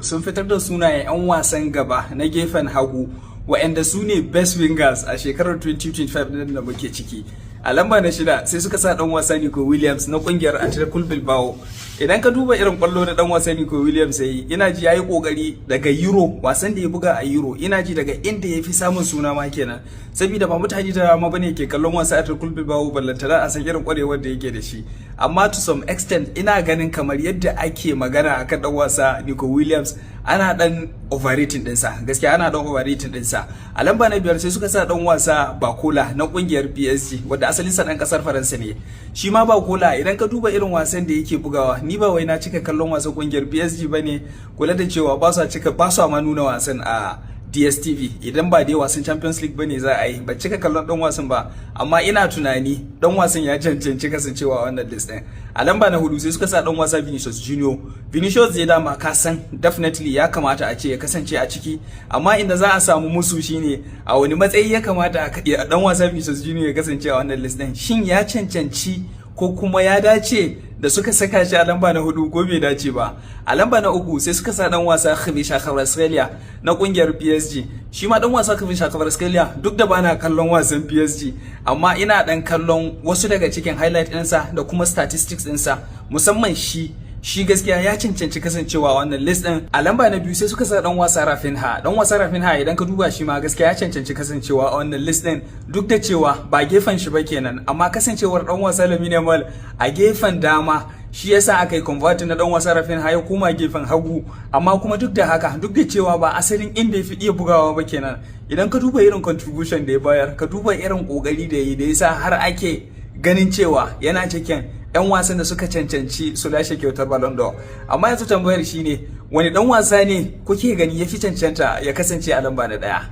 Sun fitar da sunayen 'yan wasan gaba na gefen hagu waɗanda su ne best wingers a shekarar 2025 din da muke ciki. A lamba na shida sai suka sa dan wasa Nico Williams na kungiyar Athletic Bilbao. Idan ka duba irin kwallo da dan wasa Nico Williams yayi, ina ji yayi kokari daga Euro, wasan da ya buga a Euro, ina ji daga inda ya fi samun suna ma kenan, saboda ba mutane da dama bane ke kallon wasa Athletic Bilbao, ballantana a san irin kwarewar da yake da shi. Amma to some extent ina ganin kamar yadda ake magana akan dan wasa Nico Williams, ana dan overrating dinsa. Gaskiya ana dan overrating dinsa. A lamba na biyar sai suka sa dan wasa Barcola na kungiyar PSG, wadda asalin sa dan kasar Faransa ne. Shi ma Barcola, idan ka duba irin wasan da yake bugawa, ni ba wai na cika kallon wasan kungiyar PSG bane, kula da cewa ba su cika, ba su ma nuna wasan a DSTV idan ba dai wasan Champions League bane za a yi. Ba cika kallon dan wasan ba, amma ina tunani dan wasan ya cancanci kasancewa a wannan list din. A lamba na hudu sai suka sa dan wasa Vinicius Junior. Vinicius zai dama ka san definitely ya kamata a ce ya kasance a ciki, amma inda za a samu musu shine a wani matsayi ya kamata dan wasa Vinicius Junior ya kasance a wannan list din. Shin ya cancanci ko kuma ya dace da suka saka shi a lamba na hudu ko bai dace ba? A lamba na uku sai suka sa dan wasa Khvicha Kvaratskhelia na kungiyar PSG. Shi ma dan wasa Khvicha Kvaratskhelia, duk da bana kallon wasan PSG, amma ina dan kallon wasu daga cikin highlight ɗinsa da kuma statistics ɗinsa, musamman shi gaskiya ya cancanci kasancewa wannan list din. A lamba na biyu sai suka sa dan wasa Raphinha. Dan wasa Raphinha, idan ka duba shi ma gaskiya ya cancanci kasancewa a wannan list din, duk da cewa ba gefen shi ba kenan, amma kasancewar dan wasa Lamine Yamal a gefen dama shi yasa aka yi convert na dan wasa Raphinha ya koma gefen hagu. Amma kuma duk da haka, duk da cewa ba asalin inda ya fi iya bugawa ba kenan, idan ka duba irin contribution da ya bayar, ka duba irin kokari da yi da yasa har ake ganin cewa yana cikin 'yan wasan da suka cancanci su lashe kyautar Ballon d'Or. Amma yanzu tambayar shine, wani dan wasa ne kuke gani ya fi cancanta ya kasance a lamba na daya?